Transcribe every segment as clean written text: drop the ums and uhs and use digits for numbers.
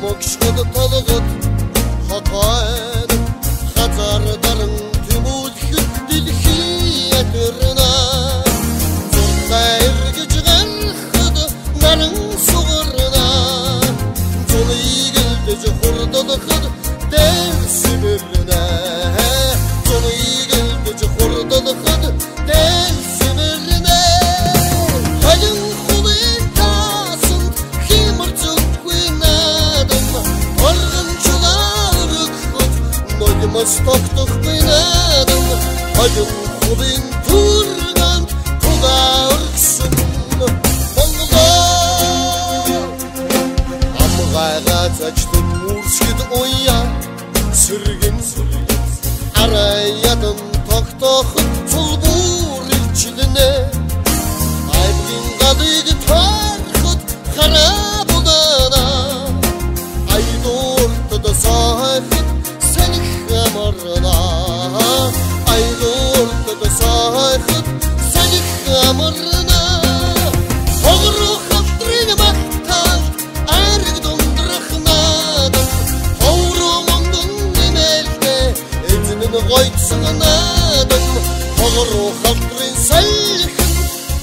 Номогшгод толгод хотойд хазар даран тэмүүлэхэд дэлхий ятарна. Зуртай эргэж гарахад наран сугарна. Зуныг элдэж хурдлахад дэнсмэрнэ. Зуныг элдэж хурдлахад дэнсмэрнэ. Халин хулын таасанд химэр зүггүй наадам. Оргон чулаа өргөхөд нулимс тогтохгүй наадам. Халин хулын түргэнд тугаа өргсөн Монгол. Амгайгаа зажтан үрсгэд уяа сэргэн арай ядан тогтооход цулбуур илчилнэ. Аймгийн галыг таарахад хараа будана. Айдууртад сайхад салхи амарна. Айдууртад сайхад салхи амарна. Хогруу халтрын магтаалд айраг дундрах наадам. Ховруу мөнгөн нэмэлтээ эзэн нь гойтсон наадам. Хогруу халтрын салхи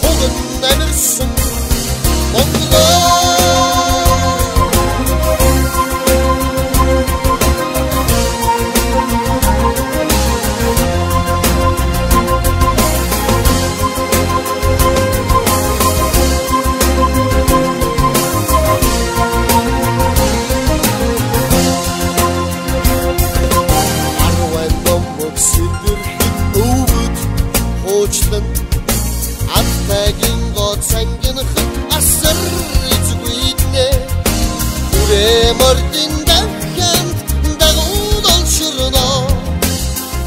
хуган амирсан Монгол. Сэдэрхэд өвөд хуучлан аттайгийн гоод сангинахад асар эзгүйднэ. Хүрээ мордын дахианд дагууд олширно.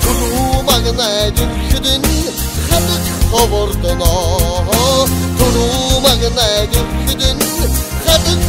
Түрүү магнаад ирэхэд нь хадаг ховордоно. Түрүү магнаад ирэхэд нь хадаг